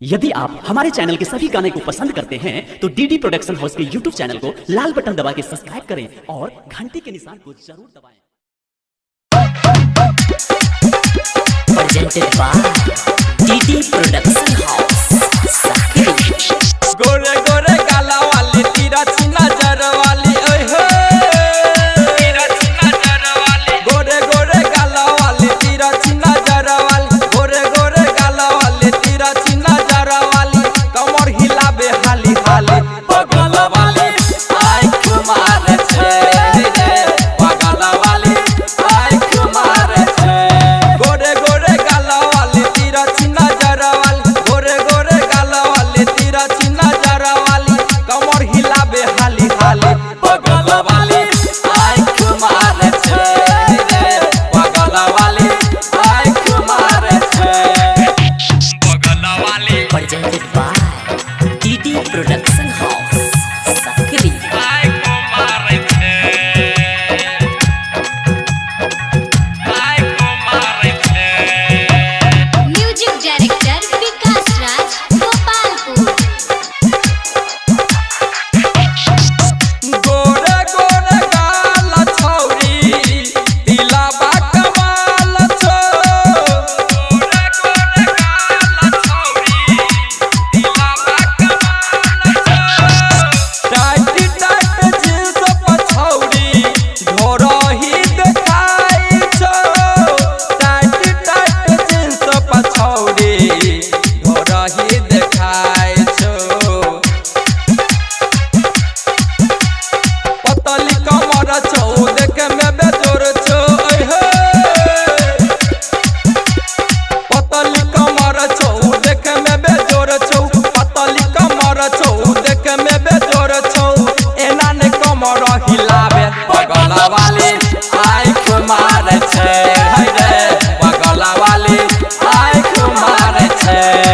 यदि आप हमारे चैनल के सभी गाने को पसंद करते हैं तो डीडी प्रोडक्शन हाउस के यूट्यूब चैनल को लाल बटन दबा के सब्सक्राइब करें और घंटी के निशान को जरूर दबाएं। Presented by DD Production House, Sakri. गोरे गोरे गाला वाली तिरछी नजर वाली ओए हो, गोरे गोरे गाला वाली तिरछी नजर वाली, गोरे गोरे गाला वाली तिरछी नजर वाली, कमर हिलाबे हाली हाली, बगल वाली आँख मारे छे रे, बगल वाली आँख मारे छे। गोरे गोरे गाला वाली तिरछी नजर वाली, गोरे गोरे गाला वाली तिरछी नजर वाली, कमर हिलाबे हाली हाली, बगल वाली आँख मारे छे रे, बगल वाली आँख मारे छे। Presented by DD Production House, Sakri. Music director Vikas Raj Gopalpur. गोरे गोरे गाल छौरी दिलाबा कमाल छौ, गोरे गोरे गाल छौरी दिलाबा कमाल छौ, टाइट टाइट जींस पछौरी ढोरही देखाई छौ, टाइट टाइट जींस पछौरी ढोरही देखाई छौ, पतली कमर छौ देखे में बेजोर छौ, ऐ हे। पतली कमर छौ देखे में बेजोर छौ, पतली कमर छौ देखे में बेजोर छौ, एना ने कमर हिलाबे बगल वाली आँख मारे छे, है रे बगल वाली आँख मारे छे।